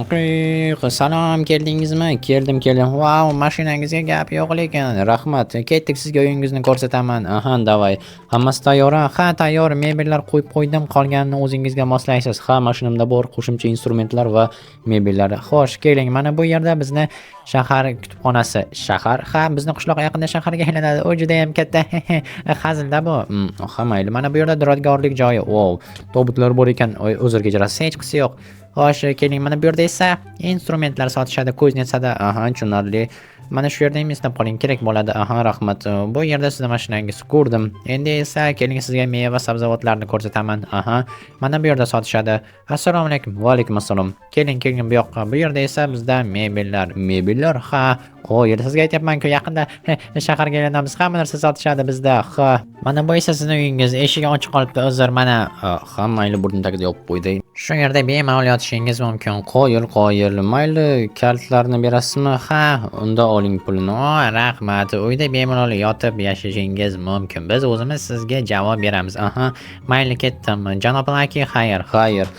Qiy, salom, keldingizmi? Keldim, keldim. Vau, mashinangizga gap yo'q lekin. Rahmat. Ketdik, sizga uyingizni ko'rsataman. Aha, давай. Hammasi tayyor? Ha, tayyor. Mebellar qo'yib qo'ydim. Qolganini o'zingizga moslaysiz. Ha, mashinamda bor qo'shimcha instrumentlar va mebellar. Xo'sh, keling. Mana bu yerda bizni shahar kutubxonasi. Shahar? Ha, bizni qishloq yaqinda shaharga aylanadi. U juda ham katta. Hazilda bu. Ha, mayli. Mana bu yerda duradgorlik joyi. Wow, tobutlar bor ekan. Oy, uzr, kechirasiz. Hech qisi yo'q. Xo'sh, keling, mana bu yerda esa instrumentlar sotishadi кузница da. Aha, tushunarli. Mana shu yerda ham eslab qoling, kerak bo'ladi. Aha, rahmat. Bu yerda sizni mashinangiz ko'rdim. Endi esa keling, sizga meva sabzavotlarni ko'rsataman. Aha, mana bu yerda sotishadi. Assalomu alaykum. Va alaykum assalom. Keling, keling bu yoqqa. Bu yerda esa bizda mebellar. Mebellar? Ha, qo'yil, sizga aytyapman-ku, yaqinda shaharga aylanamiz. Hamma narsa sotishadi bizda. Ha. Mana bu esa sizni uyingiz. Eshigi ochiq qolibdi, uzr, mana. Ha, mayli, burni tagida yopib qo'ydi. Shu yerda bemalol yotishingiz mumkin. Qoyil, qoyil. Mayli, kalitlarni berasizmi? Ha, unda oling pulini. O, rahmat. Uyda bemalol yotib yashashingiz mumkin. Biz o'zimiz sizga javob beramiz. Aha, mayli, ketdim. Janob Laki, xayr, xayr.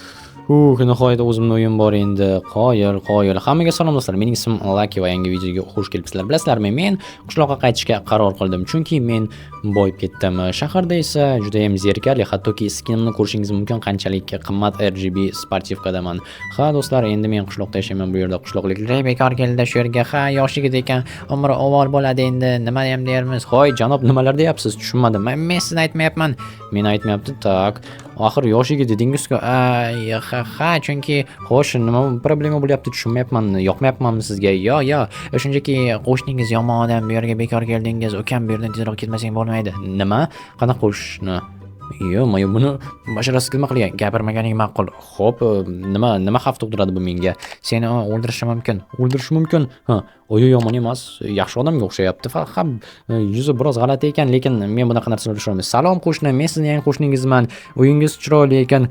Nihoyat o'zimni uyim bor endi. Qoyil, qoyil. Hammaga salom, do'stlar. Mening ismim Laki va yangi videoga xush kelibsizlar. Bilasizlarmi, men qishloqqa qaytishga qaror qildim, chunki men boyib ketdim. Shaharda esa juda ham zerikarli, hattoki skinimni ko'rishingiz mumkin, qanchalik qimmat RGB спортивка daman. Ha, do'stlar, endi men qishloqda yashayman. Bu yerda qishloqliklar bekor keldi shu yerga. Ha, yosh yigit ekan, umri ovol bo'ladi endi. Nima ham deyarmiz? Hoy, janob, nimalar deyapsiz? Tushunmadim. Men sizni aytmayapman. Meni aytmayapti. Так. Axir yosh yigit dedingiz-ku. Ay, ha, ha, chunki xo'sh, nima problema bo'lyapti, tushunmayapman. Yoqmayapmanmi sizga? Yo, yo, shunchaki qo'shningiz yomon odam, bu yerga bekor keldingiz. Ukam, bu yerdan tezroq ketmasang bo'lmaydi. Nima? Qanaqa qo'shni? Yo'q, buni basharasi nima qilgan? Gapirmaganing ma'qul. Xo'p, nima xavf tug'diradi bu menga? Seni o'ldirishi mumkin. O'ldirishi mumkin. Ha, oyi, yomon emas, yaxshi odamga o'xshayapti. Ha, yuzi biroz g'alati ekan, lekin men bunaqa narsalarga ishonmayman. Salom, qo'shni, men sizni yangi qo'shningizman. Uyingiz chiroyli ekan.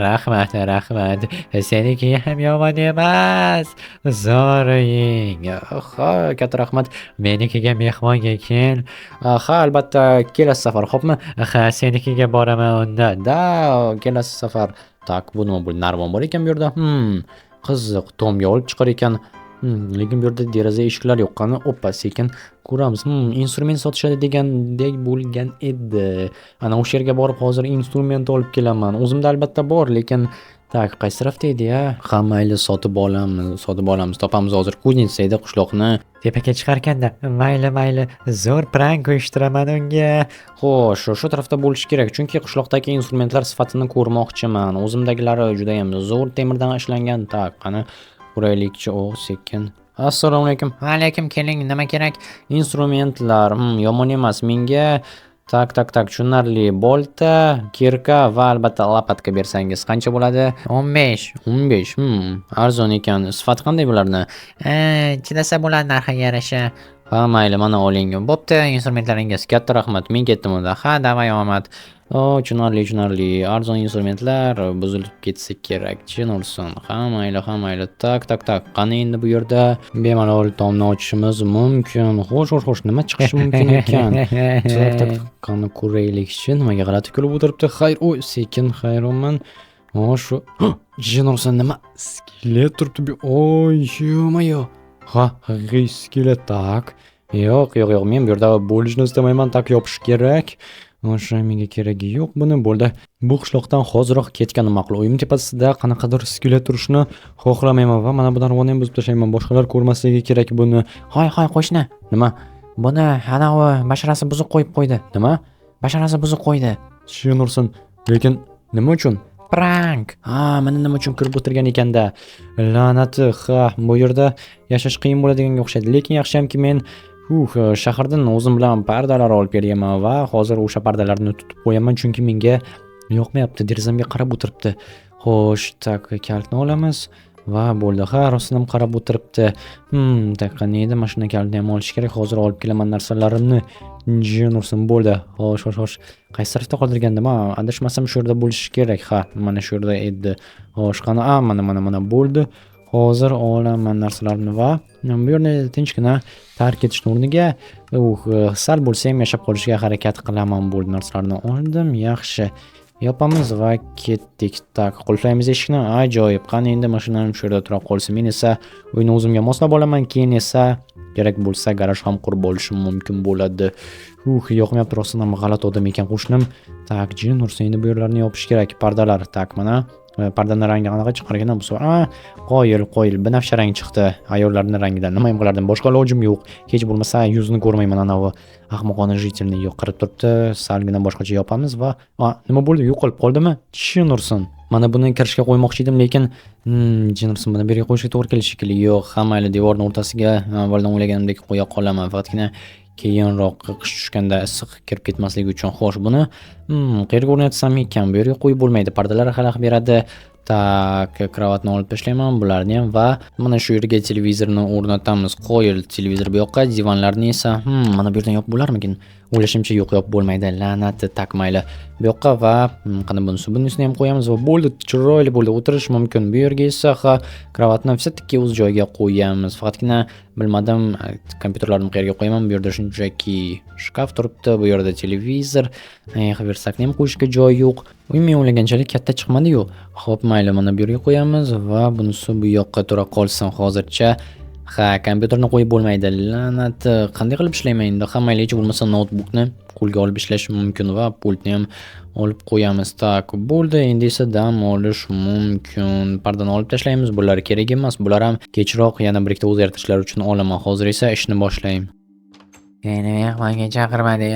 Rahmat, rahmat. Seniki ham yomon emas. Zo'r uying. Ha, katta rahmat. Menikiga mehmonga kel. Ha, albatta, kelasi safar, xo'pmi? Ha, senikiga boraman unda. Да, kelasi safar. Так, bu nima bu? Narvon bor ekan bu yerda. Qiziq, tomga olib chiqar ekan. Lekin bu yerda deraza, eshiklar yo'q. Qani, oppa, sekin ko'ramiz. Instrument sotishadi degandek bo'lgan edi. Ana o'sha yerga borib hozir instrument olib kelaman. O'zimda albatta bor, lekin так, qaysi tarafda edi ya? Ha, mayli, sotib olamiz, sotib olamiz. Topamiz hozir. Кузница edi qishloqni. Tepaga chiqarkanda, mayli, mayli, zo'r prank uyushtiraman unga. Xo'sh, shu tarafda bo'lishi kerak, chunki qishloqdagi instrumentlar sifatini ko'rmoqchiman. O'zimdagilari judayam zo'r temirdan ishlangan. Так, qani ko'raylikchi, o, sekin. Assalomu alaykum. Va alaykum, keling, nima kerak? Instrumentlar, yomon emas. Menga так, так, так, tushunarli. Bolta, кирка va albatta лопатка bersangiz qancha bo'ladi? 15. 15. Arzon ekan. Sifati qanday bularni? Chidasa bo'ladi narxiga yarasha. Ha, mayli, mana oling. Bo'pti, instrumentlaringiz. Katta rahmat. Men ketdim unda. Ha, давай, omad. O, tushunarli, tushunarli. Arzon instrumentlar buzilib ketsa kerak. Jin ursin. Ha, mayli, ha, mayli. Так, так, так. Qani endi bu yerda bemalol tomni ochishimiz mumkin. Xo'sh, xo'sh, xo'sh, nima chiqishi mumkin ekan? Так, так, qani ko'raylikchi. Nimaga g'alati kulib o'tiribdi? Xayr, oy, sekin hayronman. O, shu jin ursin, nima? Skelet turibdi bu. Oy, ё-моё. Ha, haqiqiy skelet. Так. Yo'q, yo'q, yo'q. Men bu yerda bo'lishni istamayman. Так, yopish kerak. O'sha menga keragi yo'q buni. Bo'ldi. Bu qishloqdan hoziroq ketganim ma'qul. Uyim tepasida qanaqadir skelet turishini xohlamayman va mana bu darvozani ham buzib tashlayman. Boshqalar ko'rmasligi kerak buni. Hoy, hoy, qo'shni. Nima? Buni anavi basharasi buzuq qo'yib qo'ydi. Nima? Basharasi buzuq qo'ydi. Jin ursin. Lekin nima uchun? Prank. Ha, mana nima uchun kirib o'tirgan ekanda. La'nati, ha, bu yerda yashash qiyin bo'ladiganga o'xshaydi. Lekin yaxshiyamki men shahardan o'zim bilan pardalar olib kelganman va hozir o'sha pardalarni tutib qo'yaman, chunki menga yoqmayapti, derazamga qarab o'tiribdi. Xo'sh, так, kalitni olamiz va bo'ldi. Ha, rostdan ham qarab o'tiribdi. Так, qani edi, mashina kalitini ham olish kerak. Hozir olib kelaman narsalarimni. Jin ursin, bo'ldi. Xo'sh, xo'sh, xo'sh. Qaysi tarafda qoldirgandim? Ha, adashmasam shu yerda bo'lishi kerak. Ha, mana shu yerda edi. Xo'sh, qani, a, mana, mana, mana bo'ldi. Hozir olaman narsalarimni va bu yerni tinchgina tark etishni o'rniga sal bo'lsa ham yashab qolishga harakat qilaman. Bo'ldi, narsalarni oldim, yaxshi. Yopamiz va ketdik. Так, qulflaymiz eshikni. Ajoyib. Qani endi mashinam shu yerda tura qolsin. Men esa uyni o'zimga moslab olaman, keyin esa kerak bo'lsa garaj ham qurib olishim mumkin bo'ladi. Yoqmayapti, rostdan ham g'alati odam ekan qo'shnim. Так, jin ursin, endi bu yerlarni yopish kerak. Pardalar. Так, mana pardani rangi qanaqa chiqarkan bu safar? Qoyil, qoyil, binafsha rang chiqdi ayollarning rangidan. Nima ham qilardim, boshqa ilojim yo'q. Hech bo'lmasa yuzini ko'rmayman anavi ahmoqona житель ni. Yo'q, qarab turibdi. Salgina boshqacha yopamiz va nima bo'ldi? Yo'qolib qoldimi? Jin ursin. Mana buni kirishga qo'ymoqchi edim, lekin jin ursin, buni bu yerga qo'yishga to'g'ri kelishi shekilli. Yo'q, ha mayli, devorning o'rtasiga avvaldan o'ylaganimdek qo'ya qolaman. Faqatgina keyinroq qish tushganda issiq kirib ketmasligi uchun. Xo'sh, buni qayerga o'rnatsam ekan? Bu yerga qo'yib bo'lmaydi. Pardalar xalaqit beradi. Так, kravatni olib tashlayman, bularni ham va mana shu yerga televizorni o'rnatamiz. Qo'yil televizor bu yoqqa, divanlarni esa mana bu yerdan yopib bo'larmikin? O'ylashimcha yo'q, yopib bo'lmaydi. La'nati, так, mayli. Bu yoqqa va qani bunisi, bunisini ham qo'yamiz va bo'ldi, chiroyli bo'ldi. O'tirish mumkin. Bu yerga esa ha, kravatni все-таки o'z joyiga qo'yamiz. Faqatgina bilmadim, kompyuterlarni qayerga qo'yaman. Bu yerda shunchaki shkaf turibdi, bu yerda televizor. Versakni ham qo'yishga joy yo'q. Uy men o'ylaganchalik katta chiqmadi-yu. Xo'p, mayli, mana bu yerga qo'yamiz va bunisi bu yoqqa tura qolsin hozircha. Ha, kompyuterni qo'yib bo'lmaydi. La'nati, qanday qilib ishlayman endi? Ha, mayli, hech bo'lmasa noutbukni qo'lga olib ishlash mumkin va pultni ham olib qo'yamiz. Так, bo'ldi, endi esa dam olish mumkin. Pardani olib tashlaymiz, bular kerak emas. Bular ham kechroq yana bir ikkita o'zgartirishlar uchun olaman. Hozir esa ishni boshlayman. Meni mehmonga chaqirmadi.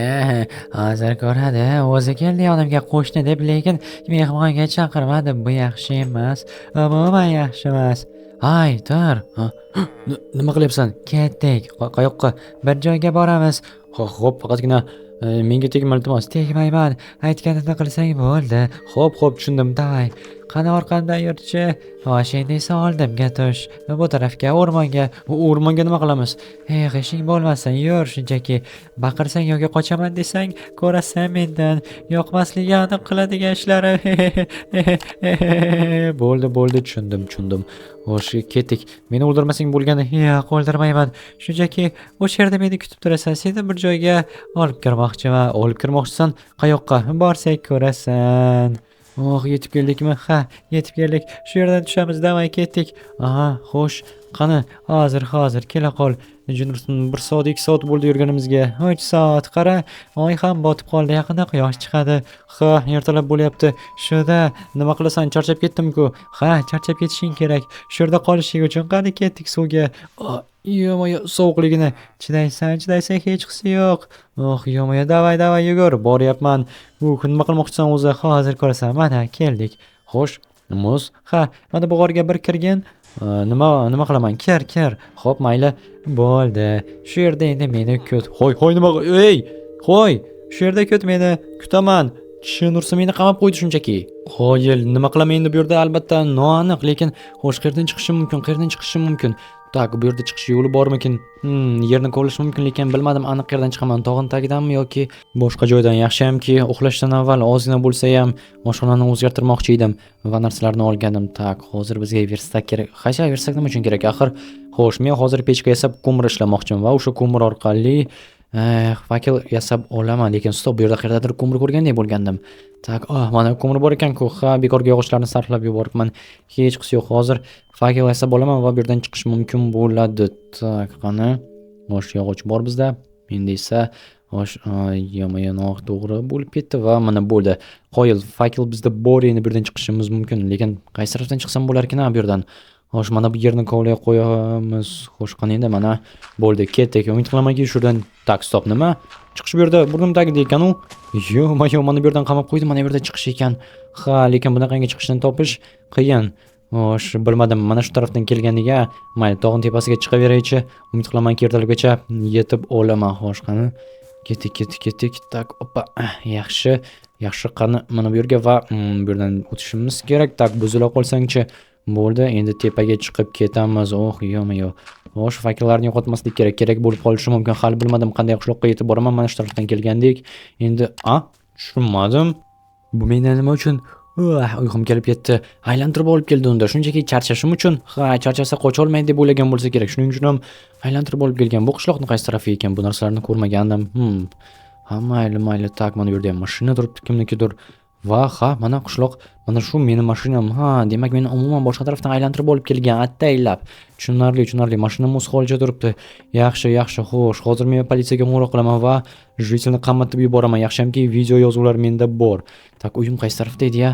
Hozir ko'radi. O'zi keldi yonimga qo'shni deb, lekin mehmonga chaqirmadi. Bu yaxshi emas. Umuman yaxshi emas. Ay, tur. Ha, nima qilyapsan? Ketdik. Qayoqqa? Bir joyga boramiz. Xo'p, faqatgina menga tegma, iltimos. Tegmayman. Aytganimni qilsang bo'ldi. Xo'p, xo'p, tushundim. Давай. Qani orqamdan yurchi. Xo'sh, endi esa oldimga tush. Bu tarafga, o'rmonga. O'rmonga nima qilamiz? Eh, ishing bo'lmasin, yur shunchaki. Baqirsang yoki qochaman desang, ko'rasan mendan. Yoqmasligi aniq qiladigan ishlarim. Bo'ldi, bo'ldi, tushundim, tushundim. Xo'sh, ketdik. Meni o'ldirmasang bo'lgani. Yo'q, o'ldirmayman. Shunchaki o'sha yerda meni kutib turasan. Seni bir joyga olib kirmoqchiman. Olib kirmoqchisan? Qayoqqa? Borsak ko'rasan. Oh, yetib keldikmi? Ha, yetib keldik. Shu yerdan tushamiz, давай ketdik. Aha, xo'sh, qani? Hozir, hozir, kela qol. Jin ursin, 1 soat, 2 soat bo'ldi yurganimizga. 3 soat, qara, oy ham botib qoldi, yaqinda quyosh chiqadi. Ha, ertalab bo'lyapti. Shuda, Nima qilasan? Charchab ketdim-ku. Ha, charchab ketishing kerak. Shu yerda qolishing uchun qani ketdik suvga. Ё-моё, sovuqligini. Chidaysan, chidaysan, hechqisi yo'q. Oh, ё-моё, давай, давай, yugur. Boryapman. Nima qilmoqchisan o'zi? Hozir ko'rasan, mana keldik. Xo'sh, muz. Ha, mana bu g'orga bir kirgin. Nima qilaman? Kir, kir. Xo'p, mayli. Bo'ldi. Shu yerda endi meni kut. Hoy, hoy, nima? Ey, hoy, Shu yerda kut meni. Kutaman. Jin ursin, meni qamab qo'ydi shunchaki. Qoyil, nima qilaman endi bu yerda albatta noaniq, lekin xo'sh, qayerdan chiqishim mumkin? Qayerdan chiqishim mumkin? Так, bu yerda chiqish yo'li bormikin? Yerni kovlash mumkin, lekin bilmadim aniq qayerdan chiqaman. Tog'in tagidanmi yoki boshqa joydan? Yaxshiyamki, uxlashdan avval ozgina bo'lsa ham oshxonani o'zgartirmoqchi edim va narsalarni olgandim. Так, hozir bizga verstak kerak. Qaysi verstak nima uchun kerak axir? Xo'sh, men hozir pechka yasab ko'mir ishlamoqchiman va o'sha ko'mir orqali fakel yasab olaman, lekin стоп, bu yerda qayerdadir ko'mir ko'rgandek bo'lgandim. Так, mana ko'mir bor ekan-ku. Ha, bekorga yog'ochlarni sarflab yuboribman. Hechqisi yo'q. Hozir fakel yasab olaman va bu yerdan chiqish mumkin bo'ladi. Так, qani? Xo'sh, yog'och bor bizda. Endi esa xo'sh, ё-моё, noto'g'ri bo'lib ketdi va mana bo'ldi. Qoyil, fakel bizda bor, endi bu yerdan chiqishimiz mumkin, lekin qaysi tarafdan chiqsam bo'larkan bu yerdan? Xo'sh, mana bu yerni kovlay qo'yamiz. Xo'sh, qani endi mana bo'ldi, ketdik. Umid qilamanki, shu yerdan. Так, стоп, nima? Chiqish bu yerda burnim tagida ekan u. Ё-моё, mana bu yerdan qamab qo'ydi, mana bu yerda chiqish ekan. Ha, lekin bunaqangi chiqishni topish qiyin. Xo'sh, bilmadim, mana shu tarafdan kelganiga, mayli, tog'ning tepasiga chiqaveraychi. Umid qilamanki, ertalabgacha yetib olaman. Xo'sh, qani? Ketdik, ketdik, ketdik. Так, oppa, yaxshi. Yaxshi, qani mana bu yerga va bu yerdan o'tishimiz kerak. Так, buzila qolsangchi. Bo'ldi, endi tepaga chiqib ketamiz. Oh, ё-моё. Xo'sh, fakellarni yo'qotmaslik kerak. Kerak bo'lib qolishi mumkin. Hali bilmadim qanday qishloqqa yetib boraman. Mana shu tarafdan kelgandik. Endi, a, tushunmadim. Bu mendan nima uchun Uyqum kelib ketdi. Aylantirib olib keldi unda. Shunchaki charchashim uchun. Ha, charchasa qocholmaydi deb o'ylagan bo'lsa kerak. Shuning uchun ham aylantirib olib kelgan. Bu qishloqni qaysi tarafi ekan? Bu narsalarni ko'rmagandim. Ha, mayli, mayli. Так, mana bu yerda ham mashina turibdi kimnikidir. Va ha, mana qishloq, mana shu meni mashinam. Ha, demak, meni umuman boshqa tarafdan aylantirib olib kelgan ataylab. Tushunarli, tushunarli. Mashinam o'z holicha turibdi. Yaxshi, yaxshi. Xo'sh, hozir men politsiyaga qo'ng'iroq qilaman va житель ni qamatib yuboraman. Yaxshiyamki, video yozuvlar menda bor. Так, uyim qaysi tarafda edi ya?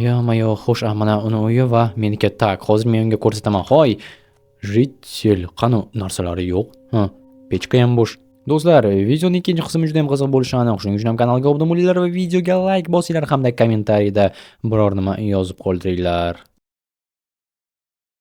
Ё-моё, xo'sh, mana uni uyi va meniki. Так, hozir men unga ko'rsataman. Hoy, житель, qani, narsalari yo'q. Ha, pechka ham bo'sh. Do'stlar, videoning ikkinchi qismi juda ham qiziq bo'lishi aniq. Shuning uchun ham kanalga obuna bo'linglar va videoga like bosinglar hamda kommentariyda biror nima yozib qoldiringlar.